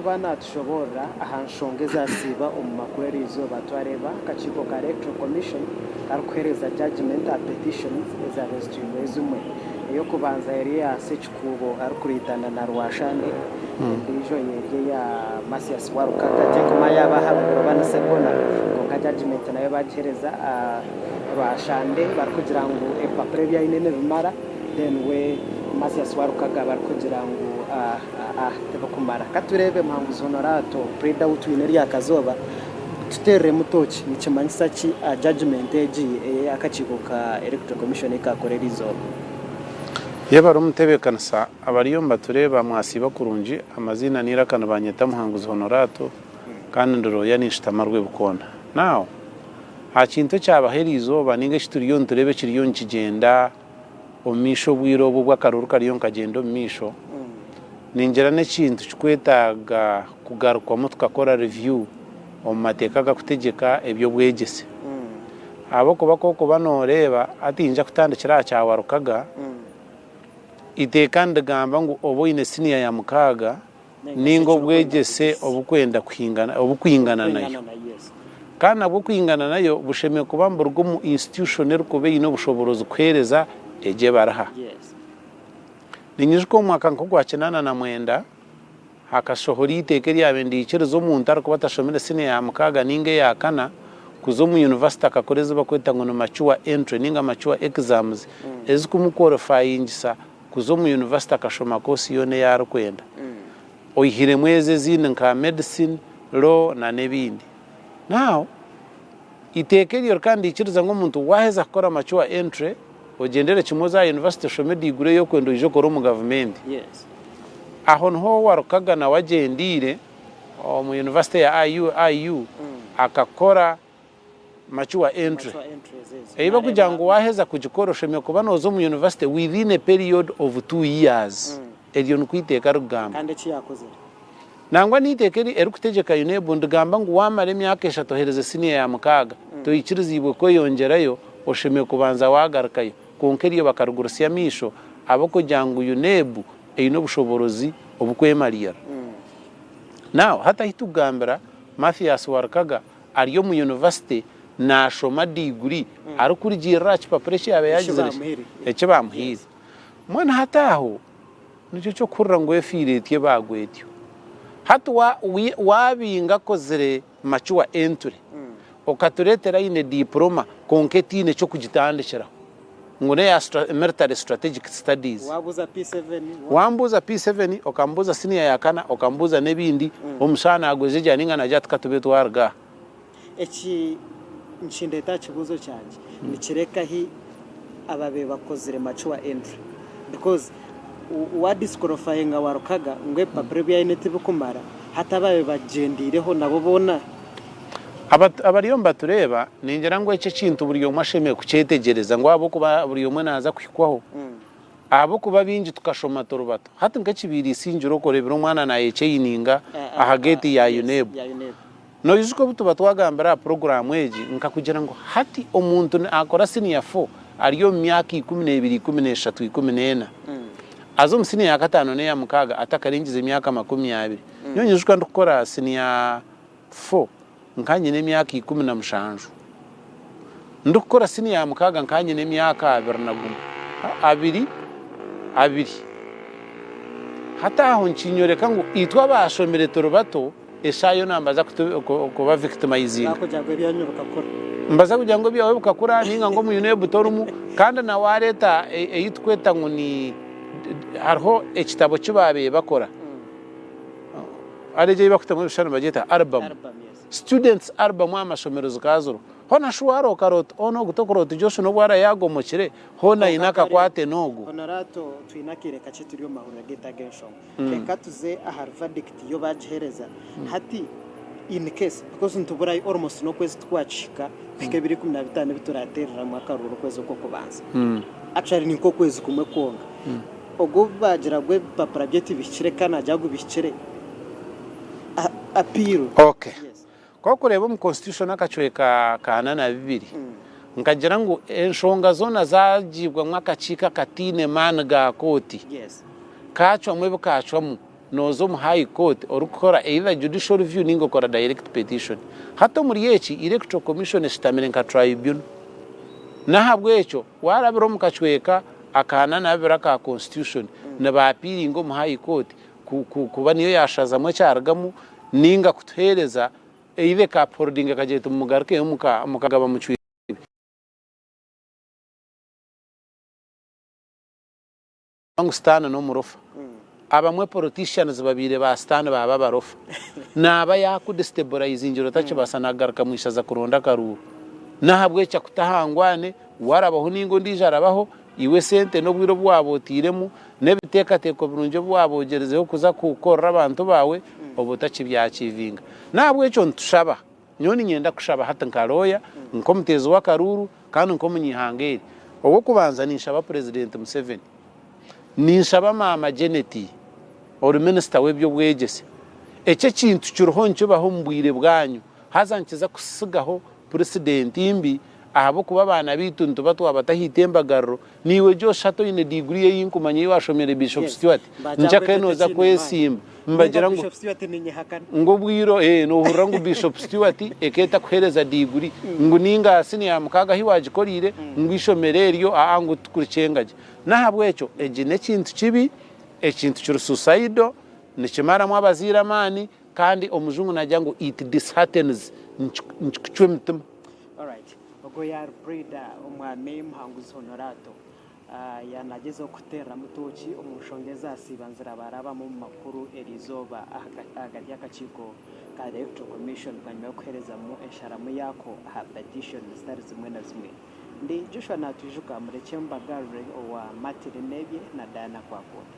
Kuba natushoboorora aha nshonga ezasiiba omu makuru eriizooba twareeba akakiiko ka Electoral Commission karikuheereza judgement aha petitions ezaabaire zitwirwe ezimwe. Ey'okubanza eri eya Ssekikuubo arikuriitana na Rwashande, endiijo eri eya Mathias Walukaga. Tinkumanya yaaba aha babiri oba ni Ssegona kwonka judgement nayo baagiheereza Rwashande barikugira ngu ebipapura ebi aine nibimara then we Mathias Walukaga barikugira ngu Tibikumara. Ka tureebe Muhanguzi Honorato, Puriida ou twine erya kazooba, tuteereremu tooki. Nikimanyisa ki judgement egi ei akakiiko ka Electoral Commission ei kaakora eriizooba? Yebare omutebeekanisa, abariyo nibatureeba mwasiiba kurungi, amaziina n'eiraka nibanyeta Muhanguzi Honorato kandi ndi looya ninshutama Rwebikoona. Now, aha kintu ekyabaho eriizooba ninga eki turiyo nitureeba ekiriyo nikigyenda omu maisho obwire obu obu akaruru kariyo nikagyenda omu maisho, ningira n'ekintu kikwetaaga kugarukwamu tukakora review omu mateeka agakutegyeka eby'obwegyese. Ahabw'okuba ku orikuba nooreeba hati niinyija kutandikira aha kya Warukaga, eiteeka nirigamba ngu obe oine siniya ya mukaaga ninga obwegyese obukwenda obukwingana nayo. Kandi nabwo okwingana nayo bushemereire kuba niburuga omu institution erikuba eine obushoboorozi kuheereza egyo ebariha. Ninyijuka omu mwaka nk'ogwa 89 hakashohora eiteeka eryabaire niriikiriza omuntu arikuba atashomire siniya ya mukaaga ninga eya kana kuza omu yunivasite akakora ezi barikweta ngu ni mature entry ninga mature exams ezikumukwolifayingisa kuza omu yunivasite akashoma koosi yoona ei arikwenda, oihiremu ezo ezindi nka medicine, law n'ebindi. Now, eiteeka eryo rikaba niriikiriza ngu omuntu waaheza kukora mature entry, ogyendere kimwe oze aha yunivasite oshome diguri ei orikwenda oije okore omu gavumenti. Aho niho Warukaga nawe agyendeire omu yunivasite ya IUIU akakora mature entry ei barikugira ngu waheza kugikora oshemereire kuba noza omu university within a period of 2 years eryo nikwo eiteeka rikugamba. Kandi eki yakozire. Nangwa n'eiteeka eri erikutegyeka UNEB nirigamba ngu wamara emyaka eshatu ohereze siniya ya mukaaga toikiriziibwe kweyongyerayo oshemereire kubanza wagarukayo kwonka eryo bakarigurutsya amaisho ahabw'okugira ngu UNEB eine obushoboorozi obukwemarira. Now hati ahu tukugambira Mathias Warukaga ari omu yunivasite naashoma diguri arikurugiirira aha kipapura eki yaabaire yaagizire ki? Eki baamuhaire. Mbwenu hati aho nikyo ky'okuhurira ngu efiire etyo ebaagwa etyo. Hati waabinga akozire mature entry, okatureetera aine diipuroma kwonka etaine ky'okugitandikiraho ngu n'eya military strategic studies. Waabuuza P7. Wambuuza P7, okambuuza siniya ya kana, okambuuza n'ebindi, omushaho naagwejegyera nainga naagira ati ka tube twaruga aha. Eki nikindeeta aha kibuuzo kyangye, nikireka hi ababaire bakozire mature entry because wa disqualifyinga Warukaga ngu ebipapura ebi aine tibikumara, hati ababaire bagyendeireho nabo boona? Abariyo nibatureeba, ningira ngu eki ekintu buri omwe ashemereire kukyetegyereza ngu ahabw'okuba buri omwe naaza kuhikwaho. Ahabw'okuba baingi tukashoma turi bato. Hati nk'ekibaire isingiro okureebire omwana naayekyeyininga aha geeti ya UNEB. Noijuka obu tuba twagambire aha puroguraamu egi nkakugira ngu hati omuntu naakora siniya fo ari omu myaka 12, 13, 14. Aza omu siniya ya kataano n'eya mukaaga atakarengize myaka 20. Nyowe nyijuka ndikukora siniya fo nkaba nyine emyaka 17. Ndikukora siniya ya mukaaga nkaba nyine emyaka 21, abiri, abiri. Hati aho nikinyoreka ngu itwe abaashomire turi bato, eshaaha yoona nibaza kuba victimizinga. Bakugira ngu ebyanyu bikakura. Nibaza kugira ngu ebyawe bikakura ninga ngu omu UNEB torimu kandi na waareeta ei turikweta ngu ni hariho ekitabo eki baabaire bakora hariho egi ei barikutamu ebishushani nibagyeta album. Students album aha mashomero zikaba ziriho. Hoona shi waarooka oti hoona ogu tokuroota oti Josh n'obu araabe yaagomokire hoona aine akakwate n'ogu. Honorato twine akaire kakye turi omu mahurire gaitu ag'enshonga. Reka tuze ahari verdict yo bagihereza hati in case because nituburayo almost n'okwezi tikwakihika kuhika ebiro 15 ebi turatereramu akaruru okwezi okw'okubanza actually ni nk'okwezi kumwe kwonka ogwo obu bagira ngu ebipapura bye tibihikire ka nagira ngu bihikire appeal. Okay. Ku orikureeba omu constitution akacweka ka ana na bibiri, nkagira ngu enshonga zoona zaagiibwamu akakiiko akataine maani ga kooti, kaacwamu ebi kaacwamu, Nooza omu High Court orikukora either judicial review ninga okora direct petition. Hati omuri eki, Electoral Commission eshutamire nka tribunal. N'ahabw'ekyo waarabira omu kacweka aka na n'abiri aka Constitution, niba appealinga omu High Court kuba niyo yaashazamu ekyarugamu ninga kutuheereza either eka upholdinga ekagira eti mumugarukeyo mukagaba mucwire. Ngu sitaane n'omurofa. Abamwe politicians babaire ba sitaane baaba abarofa. Naaba yaakudestabilizingire otakibaasa nakugaruka mu ishaza kuronda akaruuru. N'ahabw'ekyo akuta aha ngwane, we arabaho nainga ondiijo arabaho, iwe esente n'obwire obu waaba otairemu, n'ebiteekateeko birungi ebi waaba ogyerizeho kuza kukorera abantu baawe, oba otakibyakiivinga. N'ahabw'ekyo nitushaba, nyowe niinyenda kushaba hati nka looya, nk'omuteezi w'akaruuru, Kandi nk'omunyaihanga eri, ow'okubanza ninshaba Purezidenti Museveni, ninshaba Maama Janet ori minisita w'eby'obwegyese, eki ekintu kiriho nikibaho omu bwire bwanyu haza nikiza kutsigaho purisidenti mbi ahabw'okuba abaana baitu nituba twabata aha itembagariro, naiwe Josh hati oine diguri ei nkumanya ei washomeire Bishop Stuart, nkyakare nooza kwesimba. Nibagira ngu ngu obwire eh nohurira ngu Bishop Stuart eka etakuhereza diguri ngu ninga siniya ya mukaaga ahi wagikoriire ngu eishomero eryo aa ngu tikurikyenga gye. Nahabwekyo egi nekintu kibi, ekintu kiri suicidal, nikimaramu abazaire amaani kandi omujungu nagira ngu it disheartens, nikikucwa emitima. Alright, ogwo yaari Puriida Omwami Muhanguzi Honorato. Yaanagyezaho kuteereramu tooki omu nshonga ezaasiiba nizirabarabamu omu makuru eriizooba ahagati y'akakiiko ka Electoral Commission bwanyima y'okuheerezamu ensharamu yaako aha petition zitari zimwe na zimwe. Ndi Joshua Natwijuka, murekye mbagarure owa Martin Nebye na Diana Kwakunda.